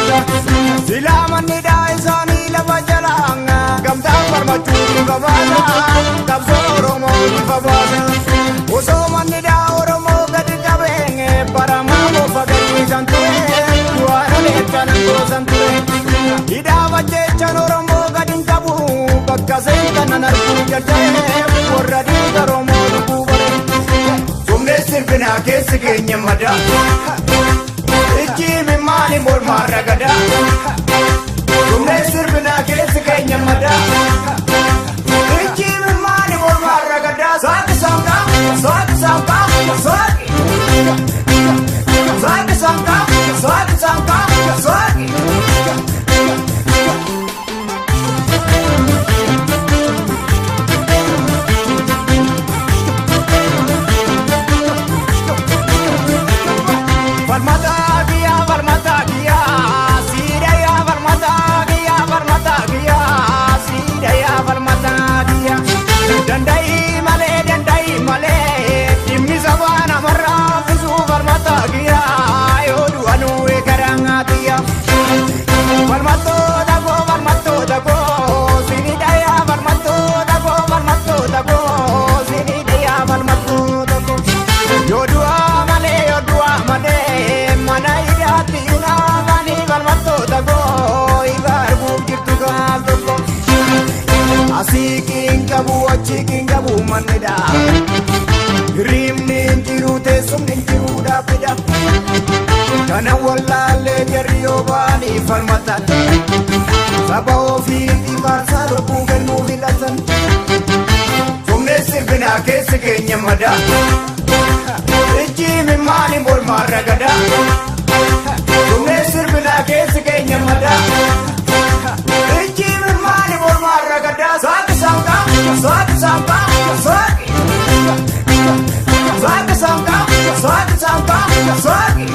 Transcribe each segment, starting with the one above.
gabaasa. Silaa manni isaanii lafa jalaa gamtaan falmachuu gabaasa. Qabsoo Oromoo ifa baasa. Osoo manni Oromoo gadi qabee baramaa bofa gadiisan ture. Du'aan kanan goosan ture. Hidhaa jechaan Oromoo gadi hin qabu bakka seentan arguu jalqabee warra dhiiga Oromoo lubbuu bare. Tumnee sirbinaa keessi keenya madaa. Ijji maali mormaa ragadaa. Tumnee sirbinaa keessi keenya madaa. Ijji maali mormaa ragadaa. Saaki saamkaa saaki saamkaa saaki. Saaki saamkaa saaki saamkaa saaki. Dandai malee dhimmi sabaa namarraa fisuu falmataa giyaa yoo du'anuu eegaraa xiyya. Falmattoota koo falmattoota koo sinidhayaa falmattoota koo falmattoota koo sinidhayaa falmattoota koo. Yoo du'aa malee yoo du'aa malee mana hidhaatti naafanii falmattoota koo ifa arguuf jirtu gaaf tokko. Asii kingabu achi kingabu mannida. Hirribni hin jiru teessumni hin jiru dhaabbida. Kana wallaallee jarri yoo ba'anii falmatan. Saba ofiitti faarsaa lubbuu kennuu filatan. Tumnee sirbinaa keessi keenya madaa. Ijji maali mormaa ragadaa. Tumnee sirbinaa keessi keenya madaa. Ijji maali mormaa ragadaa. Saaki saamkaa saaki saamkaa saaki. Saaki saamkaa saaki saamkaa saaki.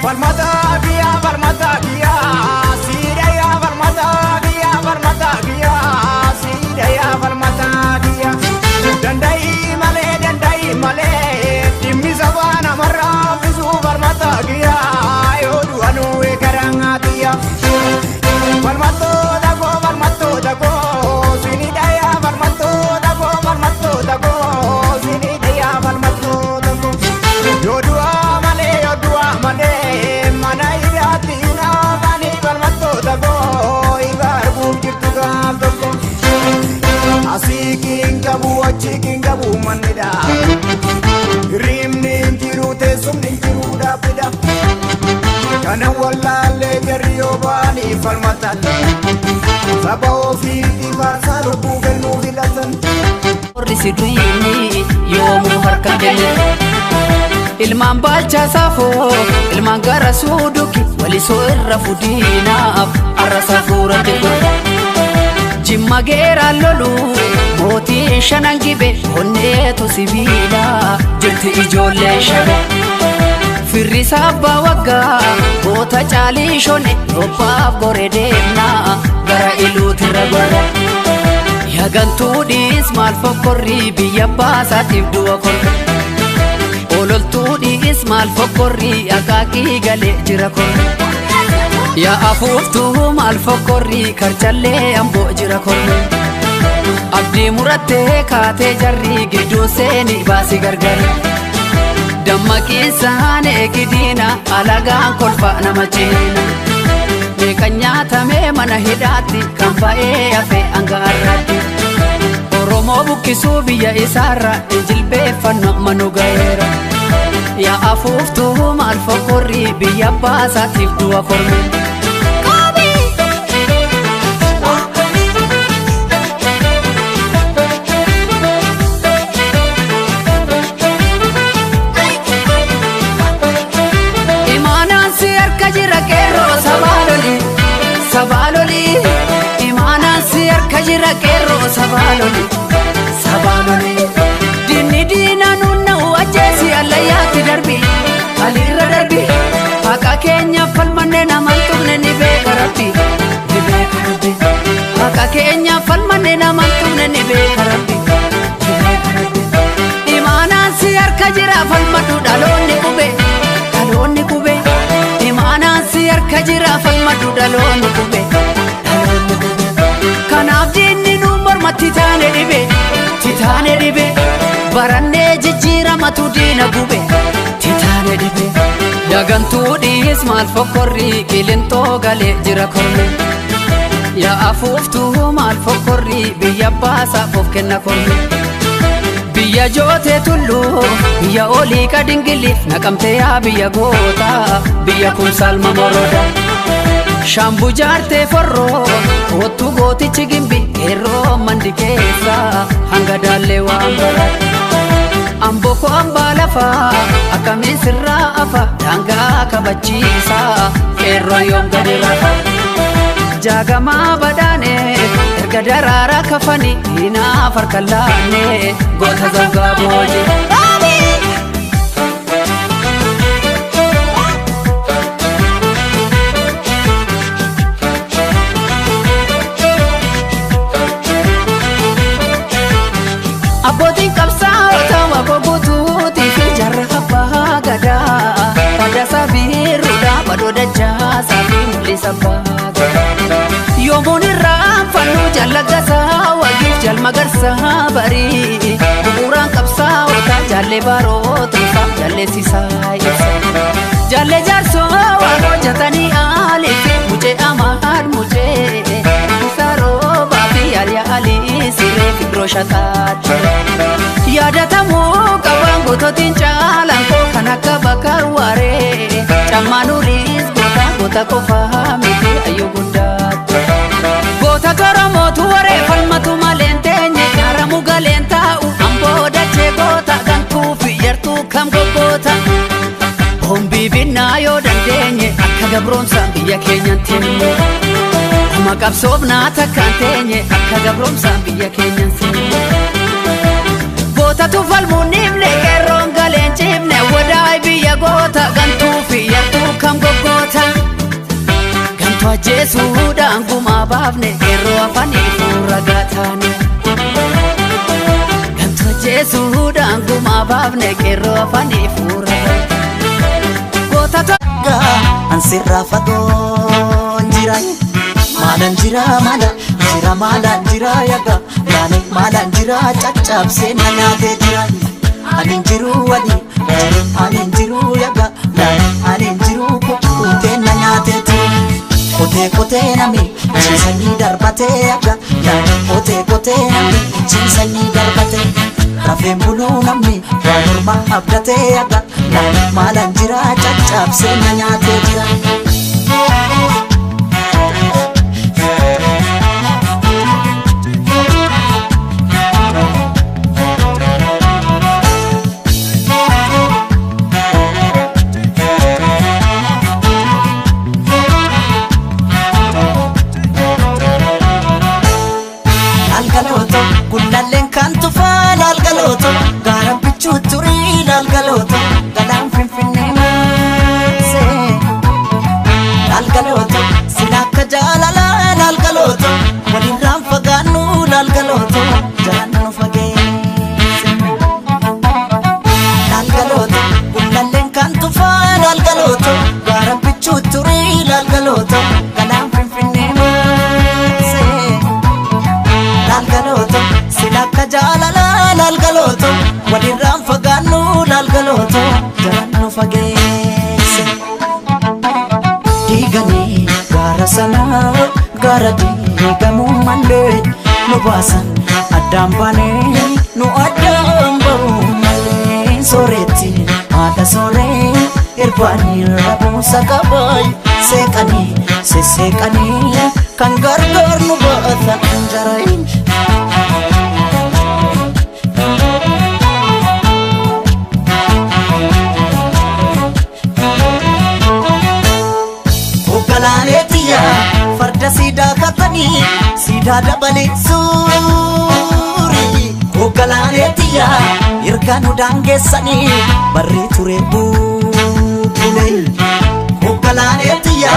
Falmataa kiyyaa falmataa kiyyaa siidhayaa falmataa kiyyaa falmataa kiyyaa siidhayaa falmataa kiyyaa. Dandai malee dhimmi sabaa namarraa fisuu falmataa kiyyaa yoo du'anuu eegaraa xiyya. Falmattoota koo falmattoota koo sinidhayaa falmattoota koo falmattoota koo sinidhayaa falmattoota koo. Yoo du'aa malee yoo du'aa malee mana hidhaatti naafanii falmattoota koo ifa arguuf jirtu gaaf tokko. Asii kingabu achi kingabu mannida. Hirribni hin jiru teessumni hin jiru dhaabbida. Kana wallaallee jarri yoo ba'anii falmatan. Saba ofiitti faarsaa lubbuu kennuu filatan. Warri si duuni yoomuu harka kenne. Ilmaan baalchaa saafoo ilmaan gara suuduki walisoo irra fudiinaaf arra safuuratti godhe. Jimma geeraan lolu mootiin shanan gibe onneetu sibiila jirti ijoollee shabe. Firrisaa abbaa waggaa goota caalii shone robbaaf gore deemnaa gara iluutirra gorre. Yagantuu dhiis maal fokkorrii biyya baasaatiif du'a korre. Ololtuu dhiis maal fokkorrii akaakii galee jira korre. Yaa afuuftuu maal fokkorrii karchallee amboo jira korre. Abdii murattee kaatee jarri gidduu seeni baasi gargari. Dammaqiinsaan eegidiina alagaan kolfa nama ceena. Meeqa nyaatamee mana hidhaatti kan ba'ee hafe hanga har'aatti. Oromoo buqqisuu biyya isaarra injilbeeffannoo manu ga'eera. Yaa afuuftuu maal fokkorrii biyya baasaatiif du'a korme. Imaanaan si harka jira qeerroo sabaa loli sabaa loli. Imaanaan si harka jira qeerroo sabaa loli sabaa loli. Diinni diinaa nunna'u ajjeesi allayyaatti darbi alirra darbi. Haqa keenya falmanne naman tuqne ni beeka rabbi ni beeka rabbi. Haqa keenya jira falmadu dhaloonni qube dhaloonni qube kanaaf diinni nu mormatti taane dhibe titaane dhibe barannee jijjiiramatu diina gube titaane dhibe dagantuu dhiis maal fokkorri qilintoo galee jira korme yaa afuuftuu maal fokkorri biyya baasaa of kenna korme biyya jootee tulluu biyya olii qadingiliif naqamtee yaa biyya gootaa biyya kumsaalma moroda shambu jaartee forroo kottu gootichi gimbi qeerroo mandi keessa hanga daallee waan barate amboo koo ambaa lafaa akkamiin sirraa afa daangaa kabachiisa qeerroo yoom gadi rafa jaagamaa badaane erga daraaraa kafani diinaaf harka laanne goota zangaa booji. Abbootiin qabsaa'ota waaqoo guutuutii fi jaarraa abbaa gadaa Fadaasaa biiruudhaa badoo dachaasaa fi mul'isa abbaa gadaa. Yoomuun irraan fannoo jallagasaa wagiif jalmagarsaa barii bu'uuraan qabsaa'ota jaallee barootumsaa jalleessisaa ibsa. Jaallee jaarsoo waaqoo jatanii aalii fi mucee amaad mucee saroobaa fi yaaliyaa alii siree fi rooshataa. Yaadatamuu qabaan gootootiin caalaan koo kan akka bakar waaree cammaan uriis goota goota qofaa miti ayyuu guddaatu. Goota toromootu waree falmatu maleen teenye gaaramu galeen taa'u amboo dachee goota gantuu fi yartuu kam goggoota. Hombii binnaa yoo dandeenye akka gabroomsaan biyya keenyan timne. Kuma qabsoofnaa takkaan teenye akka gabroomsaan biyya keenyan simne. Goota tufalmuun dhiifne qeerroon galeen ciifne wadaay biyya goota gantuu fi yartuu kam goggoota. Gantuu ajjeesuudhaan gumaa baafne qeerroo afanii fuura gaataane. Gantuu ajjeesuudhaan gumaa baafne qeerroo afanii fuura gaataane. Goota Ansirraa fagoon jira maalaan jira maalaan jira maalaan jira yaga naani maalaan jira caccabsee na nyaatee jira ani jiru wali ani jiru yaga naani ani jiru kukkutee na nyaatee jira kotee kotee nami ciisanii darbatee yaga naani kotee kotee nami ciisanii darbatee rafeen buluu namni waan morma abdatee yaga naani maalaan jira caccabsee na nyaatee jira. Gullalleen kan tufaa laalgalooto gaara bichuu turii laalgalooto galaan finfinnee maasee laalgalooto sila akka jaalalaa laalgalooto walirraan fagaannu laalgalooto jalaan nu fageesse laalgalooto gullalleen kan tufaa laalgalooto gaara bichuu turii laalgalooto galaan finfinnee maasee laalgalooto. Akka jaalalaa laalgalooto walirraan fagaannu laalgalooto jalaan nu fageesse. Diiganii gaara sanaa gaara diigamuu malee nu baasan addaan baanee nu addaan ba'uu malee sooretti haadha sooree irbaanii rabuusa qabaay seeqanii sesseeqanii kan gargaar nu baatan jarayin. Farda siidaa katanii siidaa dabalee suurii Hogganaaneetiya erga nu daangeessanii barree ture buubulee Hogganaaneetiya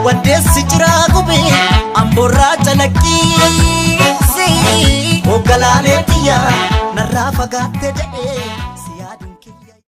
waddeessi jiraa gubee amboorraa calaqqiisi Hogganaaneetiya narraa fagaatte jedhee.